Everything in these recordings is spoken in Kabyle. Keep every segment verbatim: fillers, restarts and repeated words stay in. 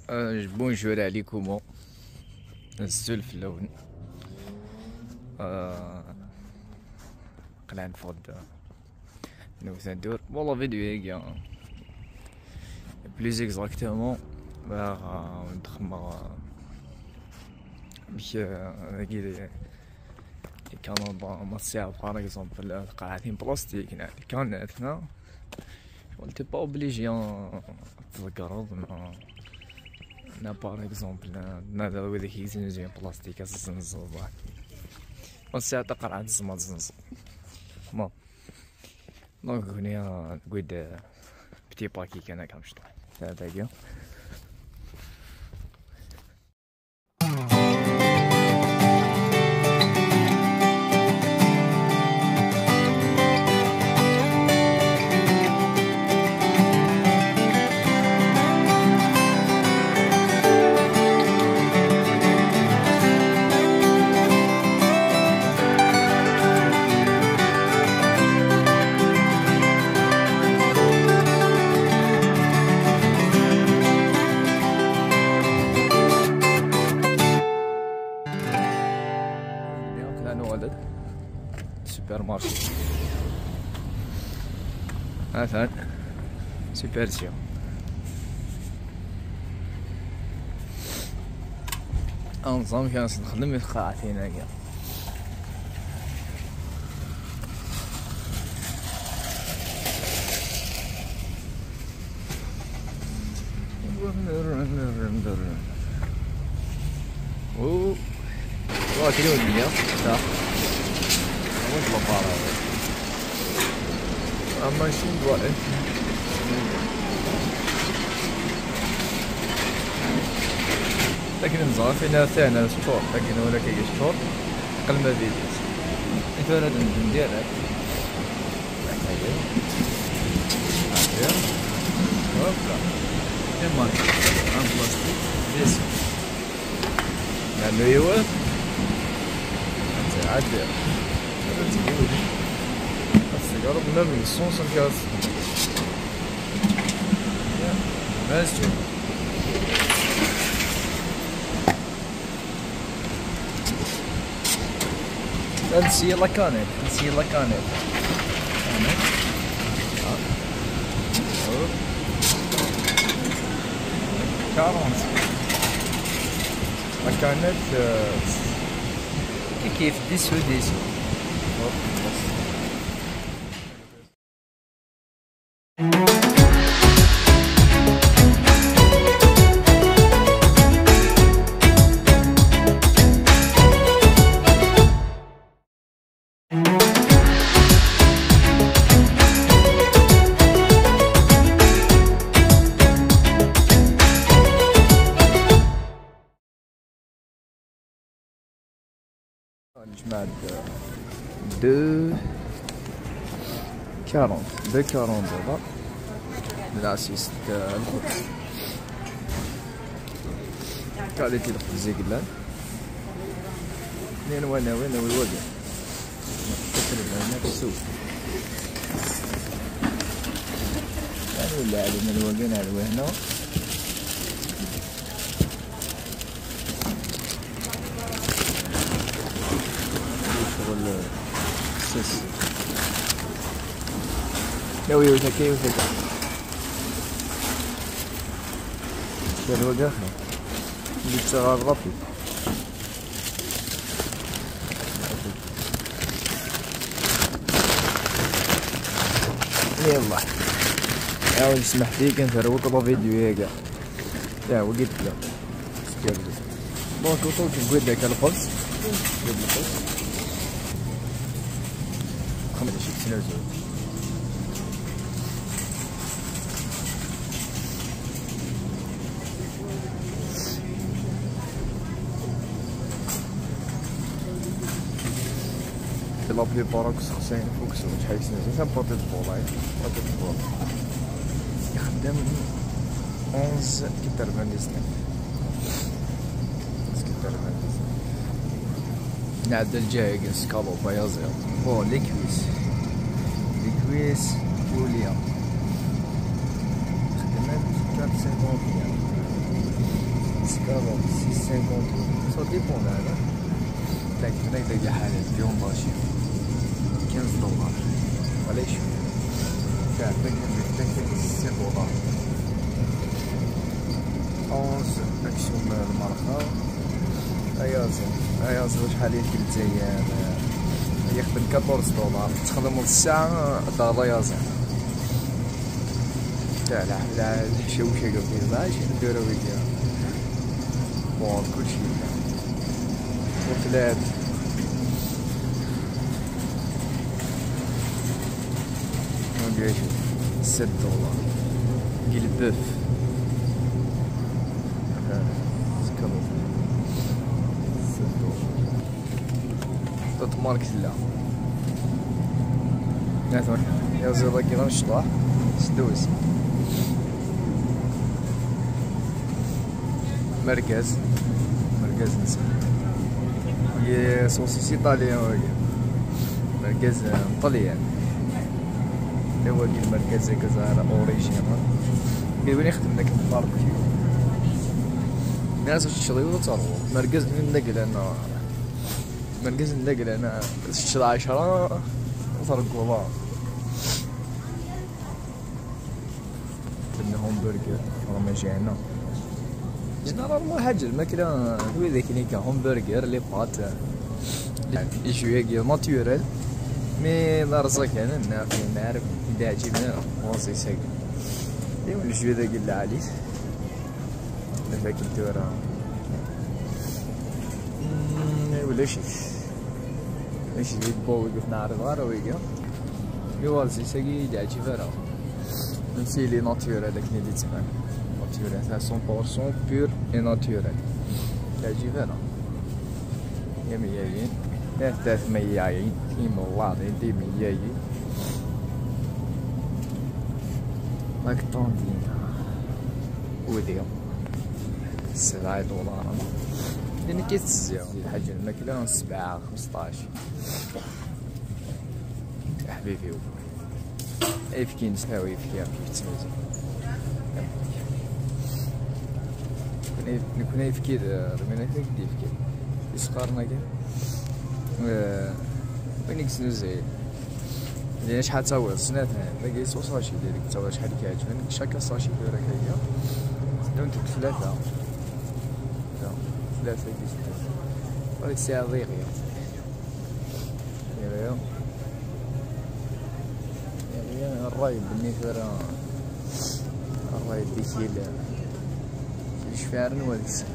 Euh, bonjour عليكم. Azul fell-awen. Euh, qlan fod newt ad dur. Bon, la vidéo-agi, plus exactement, bɣiɣ, euh, ad xedmeɣ, euh, amek, euh, dagi, les canettes, bon, ma tesɛiḍ, par exemple, tqerɛatin plastik, neɣ les canettes, neɣ, t'es pas obligé ad tḍeggreḍ, neɣ, neɣ, par exemple, neɣ, neɣ d wid i yezzenzen plastik, ad tezzenzeḍ. Ma tesɛiḍ taqerɛet, tzemreḍ ad tezzenzeḍ. Bon. Donc, هنا نقول petit paquet كان كم شطح. هذا هي. Super marché. Attends. Super sûr. Ensemble, كان نخدم في القاعتين هكا. أوه. واه، كيلو ونية. صح. وين البارة؟ أما شنو بغا؟ لكن نزغر فينا ثاني سبور، لكن ولا كي سبور. قل ما فيديوز. انت ولا ندير. هكذا. هكذا. هوبا. كيما. عن بلاستيك. بيسو. لأنه يوه. أنت عاد. أنت تقول. السيجارة بلا من الصوص الكاس. يا. بس شو. نسي لا كانيت، نسي لا كانيت. كانيت. آه. أوه. كارونت. لا كانيت، آه، كيف ديسو ديسو. أوه، بس. نجمع دو كارونت، دو كارونت دولار. العسيس، آه، الخبز. كاليتي الخبز يقلان. نين وين، وين، وين، وين؟ نفسو. يعني ولا علينا الوالدين على وهنا. شغل سيس. يا وي، وتا كاين، وتا كاين. شنو هو داخل؟ اللي تشغل رابيد. يلا. عاود نسمح فيك، نفروك لا فيديو يا كاع. يا، وقيت لا. دونك، وصلت لقيت داك الخبز. قيت الخبز. خمسة شي تسنى زوج. لا بليبار راك سخسين فوق سوق، شحال سنة؟ سنة بوطي البولاي، بوطي البولاي. يخدم أونز كتر فان ديزنيف. نعدل جاي سكالوب يا زير. بون، لي كويس. لي كويس. بوليا. خدمت كات سيكونت. Alors, six cinquante euros. Ça dépend, là, là. Tac, tac, tac, la حالة اليوم ماشي. Quinze dollars. Allez, شوف. Tac, tac, tac, tac, tac, six dollars. Onze action الماركة. ايا زين، ايا زين، شحال هي الجلدة؟ يخدم quatorze دولار، تخدم نص ساعة، دار يا زين. لا، لا، لا، الحشاوشة قبل ما شي نديرو ويديا. بون، كلشي. وثلاث. ندير شي ست دولار. قلبف. آه، سكرو. ست دولار. حطيت مارك زلا. يا زوج كيلو نشطح. سدوز. مركز. مركز نسا. هي سوسيس إيطاليان، هي. مركز مطليان. هو هي المركز هكا زعما أوريجينال. كيبان يخدم داك الباربيكيو. الناس واش تشري ولا تروح. مركز من داك لأن، مركز من داك لأن، تشري عشرة وترقوا. درنا همبرغر، راه ماشي هنا. جينيرالمون حاجة الماكلة، هو ذاك اللي كان همبرغر، لي بات، لي جوي كي ناتوريل. مي لا رزق أنا نعرف، نعرف، إذا عجبنا، بونسي ساكي. إيوا الجوي ذاك اللي عليه. ذاك الدورة. مم، ولا شي. ماشي ديك بو ويقف نعرض غير ويقف. ايوا زي ساقي يدي عجيب راه. نسي لي ناتور هذاك اللي تبان. ناتور تاع مية في المية بور اي ناتور. تعجب انا. يا ميايين. يا ثلاث ميايين. كيما الله دي ميايين. ماك طوندينا. ودي. سبعة دولار. لأن كيتزيا. الحاجة الماكلة سبعة، خمسطاش. حبيبي. ايفكي نساوي فيها كيف تسميتو. نكون ايفكي، رمينا ايفكي ديفكي. يسقارنا كاع. آه، وين يكسنو زين؟ لأن شحال تاوي سنات هنا، ما قيس وصاشي ديالك تاوي شحال كيعجبني، شاكا ساشي ديالك هي. دونك ثلاثة. لا، ثلاثة كيس. هذيك الساعة ضيقة. يا يا. يا يا، الراي بالنسبة لها. الراي ديكي ل-، الشفارن والكسر.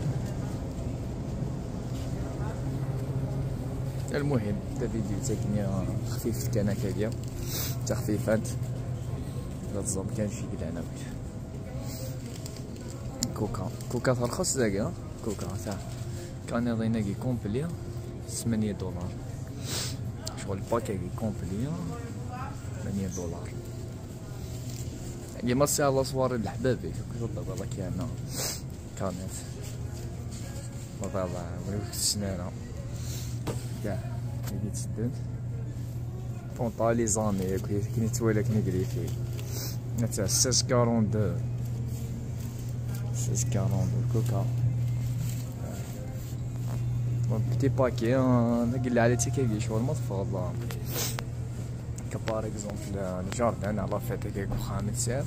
المهم، حتى فيديو تاكني خفيف كان هكايا. تخفيفات. لا تزوم كان شي كدا انا. كوكا، كوكا ترخص داكا، كوكا تاع كان يضيناكي كومبلي ثمانية دولار. شغل باكي كومبلي ثمانية دولار. كيما سي على صواري الحبابي، كنت والله كاينه. كانت. والله، والله، وين كنت السنانة؟ كاع. هادي تسدد. فونطا لي زامي، كي، كي نتوالى، كي نقري فيه. نتا seize quarante-deux. Seize quarante-deux، كوكا. بون بتي باكي، آه، نقول على تيكا شغل ما تفضل. كبار اكزومبل، الجاردان على فاتك وخا متساب.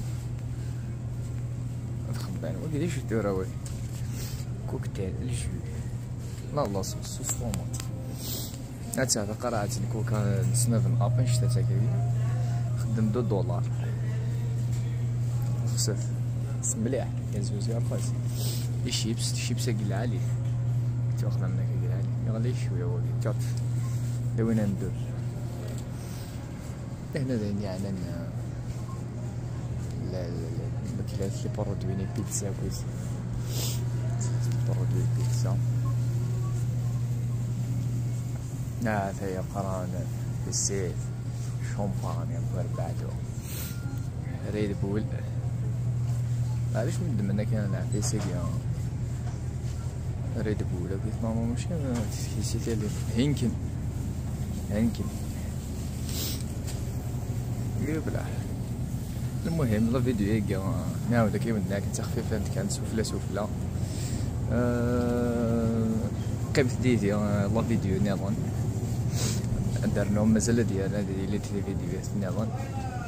تخبان، وقيلا شو دير راوي؟ كوكتيل، الجو. لا، لا، صوص، صوص طوماط. هاتها قرعة الكوكا، نسنا في الابن، شتا تاكاين. خدم دو دولار. خسف. بس مليح، كان زوز يا رخيص. لي شيبس، شيبس اقل عالي. كنت واخد منك اقل عالي. يغلي شوية هو كات. لوين ندور. هنا داين يعني ن-، لا، لا، لا، الماكلات، لي برودوي، لي بيتزا، كويس. برودوي بيتزا. آه، ثايا قران، بسيف، شومبانيا، بربادو. ريد بول. علاش من دمنا كان نلعب في سيريا؟ ريد بول، قلت ماما مش كان في سيتي اللي هينكن. هينكن. يبلع. المهم، لا فيديو هيك، نعاود كي ودناك، تخفيفات كانت سفلى سفلى. Qqimet-d yid-i, eh, la vidéo nniḍen. Ad d-rnuɣ, mazal ad yerr, ad yili d tividyuwat nniḍen.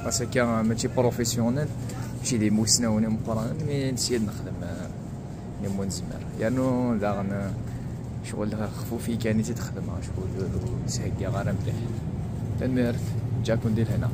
Ɣas akka, mačči professionnel, mačči d imusnawen imeqqranen, mi nesya ad nexdem, eh, mi nezmer. Yernu daɣen, eh, ccɣel xfufi kan i tt-id-xedmeɣ, ccɣel ur, ur tt-heggiɣ ara mliḥ. Tanemmirt, ǧǧaken di lehna.